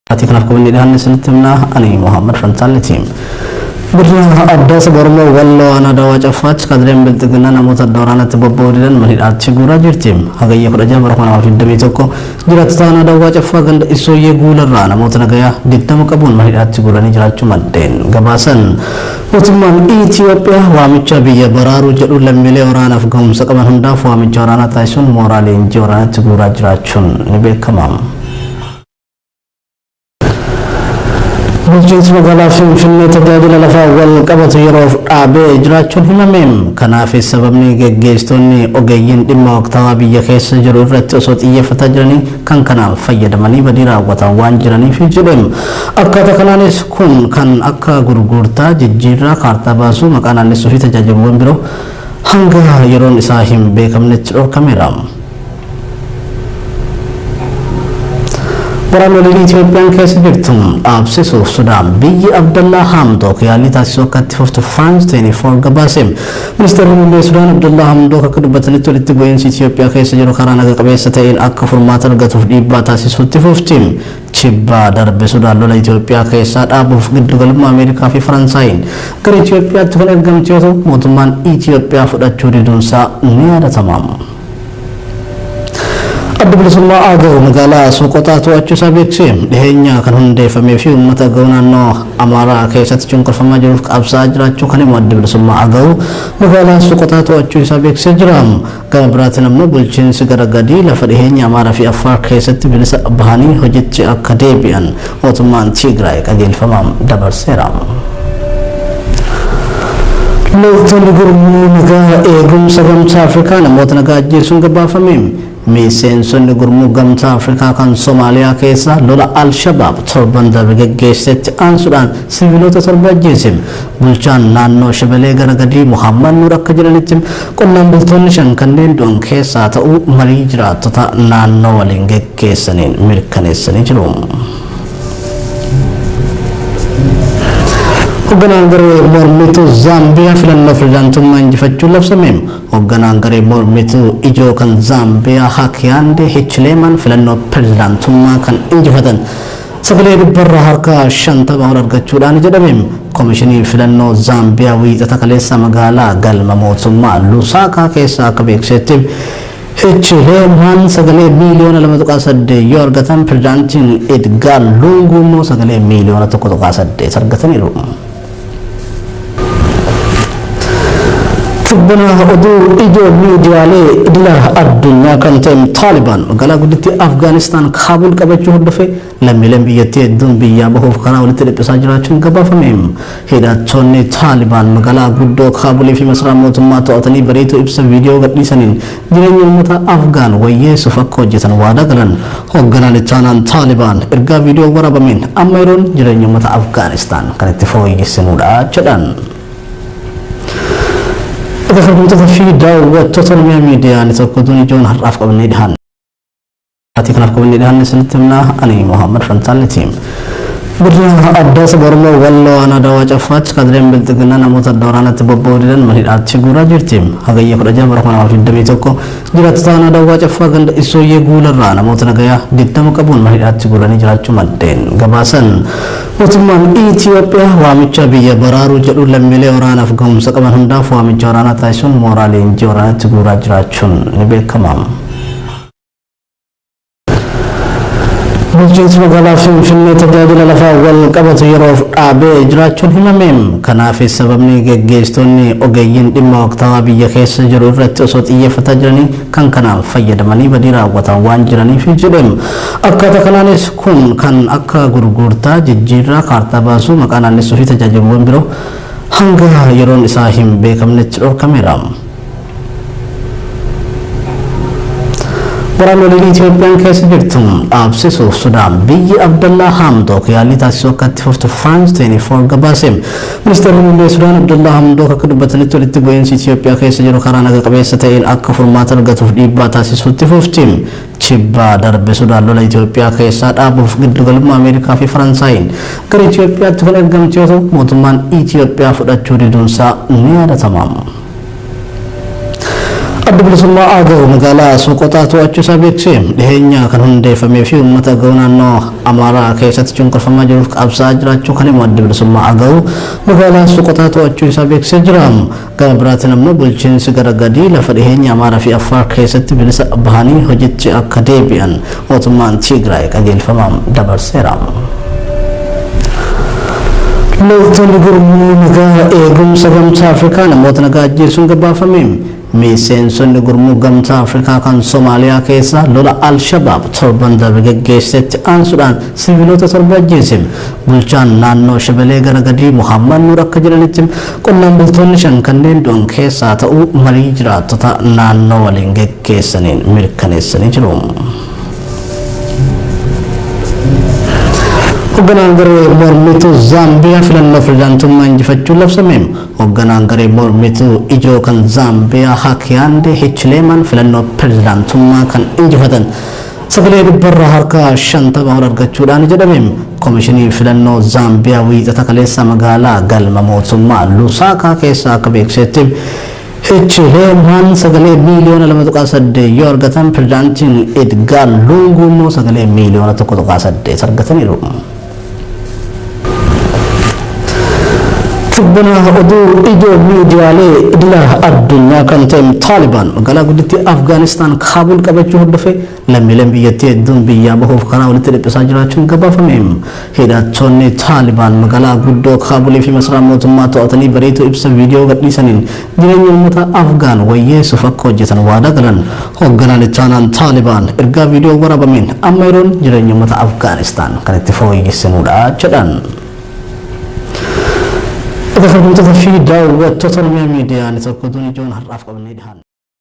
Sa'aatii kanaaf qabannee dhiyaanne isinitti himna. Ani Muhammad Fantaalleeti. Godina Addaa Saba Oromoo Walloo Aanaa Dawaa Caffaatti kadireen Bilxiginnaa namoota adda waraanatti bobba'uu didan mana hidhaatti guuraa jirti. Hagayya 16 bara 2021 jiraattota Aanaa Dawaa Caffaa ganda Isooyyee Guularraa namoota nagayaa 20 qabuun mana hidhaatti guuranii jiraachuu maddeen gabaasan. Mootummaan Itiyoophiyaa waamicha biyya baraaruu jedhuun lammiilee waraanaaf gahumsa qaban hundaaf waamicha waraanaa taasisuun mooraa leenjii waraanaatti guuraa jiraachuun ni beekama. Bulchiinsi magaalaa Finfinnee tajaajila lafaa wal qabatu yeroof dhaabee jiraachuun himame. Kanaafis sababni geggeessitoonni ogeeyyiin dhimma waqtaawaa biyya keessa jiru irratti osoo xiyyeeffataa jiranii kan kanaan fayyadamanii badii raawwatan waan jiraniif jedhe. Akkaataa kanaanis kun kan akka gurgurtaa, jijjiirraa, kaartaa baasuu, maqaa naannessuu fi tajaajilawwan biroo hanga yeroon isaa hin beekamnetti dhorkameera. Waraanni waliinii Itiyoophiyaan keessa jirtu dhaabsisuuf Sudaan biyyi Abdallaa Haamdook yaalii taasisuu akka itti fuftu France 24 gabaase. Ministeerri Muummee Sudaan Abdallaa Haamdook akka dubbatanitti walitti bu'iinsi Itiyoophiyaa keessa jiru karaa naga qabeessa ta'een akka furmaata argatuuf dhiibbaa taasisuu itti fufti. Tibba darbe Sudaan lola Itiyoophiyaa keessaa dhaabuuf giddugalummaa Ameerikaa fi Faransaayiin gara Itiyoophiyaatti kan ergamte yoo ta'u mootummaan Itiyoophiyaa fudhachuu diduunsaa ni yaadatama. Adda Bilisummaa Agaw magaalaa Soqoxaa to'achuu isaa beeksise. Dhiheenya kan hundeeffamee fi uummata Agaw naannoo Amaaraa keessatti cunqurfamaa jiruuf qabsaa'aa jiraachuu kan himu Addi Bilisummaa Agaw magaalaa Soqoxaa to'achuu isaa beeksisee jira. Gama biraatiin ammoo bulchiinsi gara gadii lafa dhiheenya Amaaraa fi Affaar keessatti bilisa bahanii hojitti akka deebi'an mootummaan Tigraay qajeelfama dabarseera. Loltoonni gurmuu nagaa eegumsa Gamtaa Afrikaa namoota nagaa ajjeesuun gabaafame. Miseensonni gurmuu Gamtaa Afrikaa kan Somaaliyaa keessa lola Al-Shabaab torban darbe geggeessetti aansuudhaan siviilota 7 ajjeese. Bulchaan naannoo Shebelee gara gadii Muhammad Nuur akka jedhanitti qonnaan bultoonni 5 kanneen du'an keessaa ta'uu marii jiraattota naannoo waliin geggeessaniin mirkaneessanii jiru. Hogganaan garee mormituu Zaambiyaa filannoo pirezidaantummaa injifachuun labsame. Hogganaan garee mormituu ijoo kan Zaambiyaa Hakiyaande Hichileemaan filannoo pirezidaantummaa kan injifatan sagalee dhibbarraa harka 50 ol argachuudhaan jedhame. Komishiniin filannoo Zaambiyaa Wiixata kaleessa magaalaa galma mootummaa Lusaakaa keessaa akka beeksisetti Hichileemaan sagalee miiliyoona 2.8 yoo argatan pirezidaantiin Edgaar Luunguu immoo sagalee miiliyoona 1.8 argataniiru. Tibbana oduu ijoo miidiyaalee idila addunyaa kan ta'e Taalibaan magaalaa guddittii Afgaanistaan Kaabul qabachuu hordofee Lammiileen biyyattii hedduun biyyaa bahuuf karaa walitti dhiphisaa jiraachuun gabaafame. Hidhattoonni Taalibaan magaalaa guddoo Kaabulii fi masaraa mootummaa to'atanii bariituu ibsa viidiyoo gadhiisaniin jireenya uummata Afgaan wayyeessuuf akka hojjetan waadaa galan. Hogganaan ittaanaan Taalibaan ergaa viidiyoo waraabameen amma yeroon jireenya uummata Afgaanistaan kan itti fooyyessinuudha jedhan. Egaa kabajamtoota fi daawwattoota Oromiyaa Miidiyaa ni tokko oduun ijoon har'aaf qabannee dhihaanne. Sa'aatii kanaaf qabannee dhiyaanne isinitti himna. Ani Muhammad Fantaalleeti. Godina Addaa Saba Oromoo Walloo Aanaa Dawaa Caffaatti kadireen Bilxiginnaa namoota adda waraanatti bobba'uu didan mana hidhaatti guuraa jirti. Hagayya 16 bara 2021 jiraattota Aanaa Dawaa Caffaa ganda Isooyyee Guularraa namoota nagayaa 20 qabuun mana hidhaatti guuranii jiraachuu maddeen gabaasan. Mootummaan Itiyoophiyaa waamicha biyya baraaruu jedhuun lammiilee waraanaaf gahumsa qaban hundaaf waamicha waraanaa taasisuun mooraa leenjii waraanaatti guuraa jiraachuun ni beekama. Bulchiinsi magaalaa Finfinnee tajaajila lafaa wal qabatu yeroof dhaabee jiraachuun himame. Kanaafis sababni geggeessitoonni ogeeyyiin dhimma waqtaawaa biyya keessa jiru irratti osoo xiyyeeffataa jiranii kan kanaan fayyadamanii badii raawwatan waan jiraniif jedhe. Akkaataa kanaanis kun kan akka gurgurtaa, jijjiirraa, kaartaa baasuu, maqaa naannessuu fi tajaajilawwan biroo hanga yeroon isaa hin beekamnetti dhorkameera. Waraanni waliinii Itiyoophiyaan keessa jirtu dhaabsisuuf Sudaan biyyi Abdallaa Haamdook yaalii taasisuu akka itti fuftu France 24 gabaase. Ministeerri Muummee Sudaan Abdallaa Haamdook akka dubbatanitti walitti bu'iinsi Itiyoophiyaa keessa jiru karaa naga qabeessa ta'een akka furmaata argatuuf dhiibbaa taasisuu itti fufti. Tibba darbe Sudaan lola Itiyoophiyaa keessaa dhaabuuf giddugalummaa Ameerikaa fi Faransaayiin gara Itiyoophiyaatti kan ergamte yoo ta'u mootummaan Itiyoophiyaa fudhachuu diduunsaa ni yaadatama. Adda Bilisummaa Agaw magaalaa Soqoxaa to'achuu isaa beeksise. Dhiheenya kan hundeeffamee fi uummata Agaw naannoo Amaaraa keessatti cunqurfamaa jiruuf qabsaa'aa jiraachuu kan himu Addi Bilisummaa Agaw magaalaa Soqoxaa to'achuu isaa beeksisee jira. Gama biraatiin ammoo bulchiinsi gara gadii lafa dhiheenya Amaaraa fi Affaar keessatti bilisa bahanii hojitti akka deebi'an mootummaan Tigraay qajeelfama dabarseera. Loltoonni gurmuu nagaa eegumsa Gamtaa Afrikaa namoota nagaa ajjeesuun gabaafame. Miseensonni gurmuu Gamtaa Afrikaa kan Somaaliyaa keessa lola Al-Shabaab torban darbe geggeessetti aansuudhaan siviilota 7 ajjeese. Bulchaan naannoo Shebelee gara gadii Muhammad Nuur akka jedhanitti qonnaan bultoonni 5 kanneen du'an keessaa ta'uu marii jiraattota naannoo waliin geggeessaniin mirkaneessanii jiru. Hogganaan garee mormituu Zaambiyaa filannoo pirezidaantummaa injifachuun labsame. Hogganaan garee mormituu ijoo kan Zaambiyaa Hakiyaande Hichileemaan filannoo pirezidaantummaa kan injifatan sagalee dhibbarraa harka 50 ol argachuudhaan jedhame. Komishinii filannoo Zaambiyaa Wiixata kaleessa magaalaa galma mootummaa Lusaakaa keessaa akka beeksisetti Hichileemaan sagalee miiliyoona 2.8 yoo argatan pirezidaantiin Edgaar Luunguu immoo sagalee miiliyoona 1.8 argataniiru. Tibbana oduu ijoo miidiyaalee idila addunyaa kan ta'e Taalibaan magaalaa guddittii Afgaanistaan Kaabul qabachuu hordofee lammiileen biyyattii hedduun biyyaa bahuuf karaa walitti dhiphisaa jiraachuun gabaafame. Hidhattoonni Taalibaan magaalaa guddoo Kaabulii fi masaraa mootummaa to'atanii bariituu ibsa viidiyoo gadhiisaniin jireenya uummata Afgaan wayyeessuuf akka hojjetan waadaa galan. Hogganaan itti aanaan Taalibaan ergaa viidiyoo waraabameen amma yeroon jireenya uummata Afgaanistaan kan itti fooyyessinuudha jedhan. Egaa kabajamtoota fi daawwattoota Oromiyaa Miidiyaa Neetwoork oduun ijoon har'aaf qabannee dhihaanne.